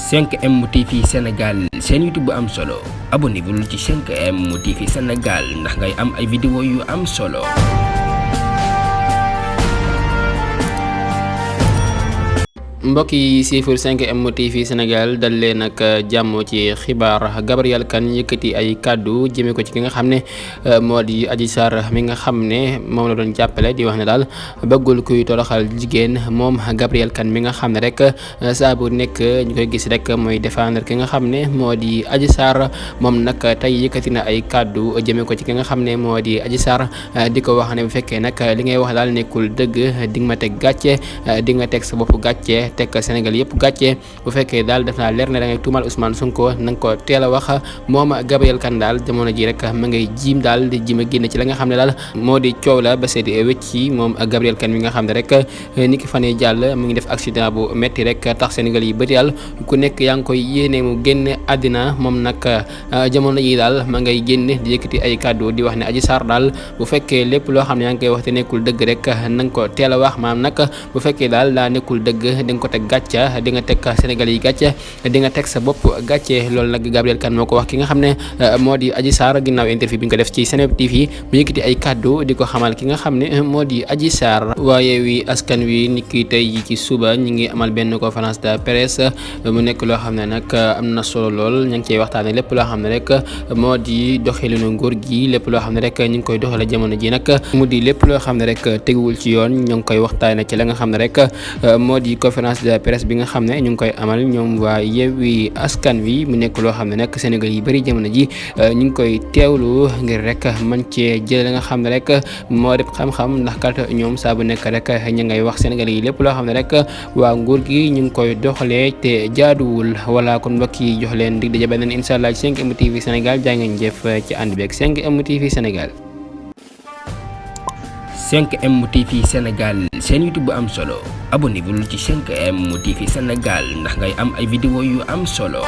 5M TV Sénégal seen YouTube bu am solo abonnez-vous ci 5M TV Sénégal ndax ngay am ay vidéo yu am solo. mbokk yi siifur 5M TV Sénégal dal leen ak jàmm ci xibaar Gabrielle Kane yëkkati ay kàddu jëmee ko ci ki nga xam ne moo di Adji Sarr mi nga xam ne moom la doon jàppale di wax ne daal bëggul kuy toroxal jigéen moom Gabrielle Kane mi nga xam ne rek saa bu nekk ñu koy gis rek mooy défendre ki nga xam ne moo di Adji Sarr moom nag tey yëkkati na ay kàddu jëmee ko ci ki nga xam ne moo di Adji Sarr di ko wax ne bu fekkee nag li ngay wax daal nekkul dëgg di nga ma teg gàcce di nga teg sa bopp gàcce teg Sénégal yëpp gàcce bu fekkee daal def naa leer ne da ngay tuumal Ousmane Sonko na nga ko teel a wax moom Gabrielle Kane daal jamono ji rek ma ngay jiim daal di jima génn ci la nga xam ne daal moo di coow la ba seeti wécc moom Gabrielle Kane mi nga xam ne rek ni ki fan yi jàll mu ngi def accident bu metti rek tax Sénégal yi bëri daal ku nekk yaa ngi koy yéene mu génn àddina moom nag jamono ji daal ma ngay génn di yëkkati ay kàddu di wax ne Adji Sarr daal bu fekkee lépp loo xam ne yaa ngi koy wax te nekkul dëgg rek na nga ko teel a wax maanaam nag bu fekkee daal daa nekkul dëgg di nga ko teg gàcce di nga teg Sénégal yi gàcce di nga teg sa bopp gàcce loolu nag Gabrielle Kane moo ko wax ki nga xam ne moo di Adji Sarr ginnaaw interview bi nga ko def ci 5M TV mu yëkkati ay kàddu di ko xamal ki nga xam ne moo di Adji Sarr. waaye wi askan wi niki tey ci suba ñu ngi amal benn conférence de presse mu nekk loo xam ne nag am na solo lool ñu ngi ciy waxtaanee lépp loo xam ne rek moo di doxalinu nguur gi lépp loo xam ne rek ñu ngi koy doxale jamono ji nag mu di lépp loo xam ne rek teguwul ci yoon ñu ngi koy waxtaanee ci la nga xam ne rek moo di conférence de presse bi nga xam ne ñu ngi koy amal ñoom waa Yewwi Askan Wi mu nekk loo xam ne nag Sénégal yi bëri jamono ji ñu ngi koy teewlu ngir rek mën cee jël la nga xam ne rek moo def xam-xam ndax kat ñoom saa bu nekk rek ñu ngay wax Sénégal yi lépp loo xam ne rek waa nguur gi ñu ngi koy doxalee te jaaduwul wala kon mbokk yi jox leen dig daje beneen incha allah ci 5M TV Sénégal jaa ngeen jëf ci ànd beeg 5M TV Sénégal. 5M TV Sénégal seen YouTube bu am solo abonnez-vous ci 5M TV Sénégal ndax ngay am ay vidéo yu am solo.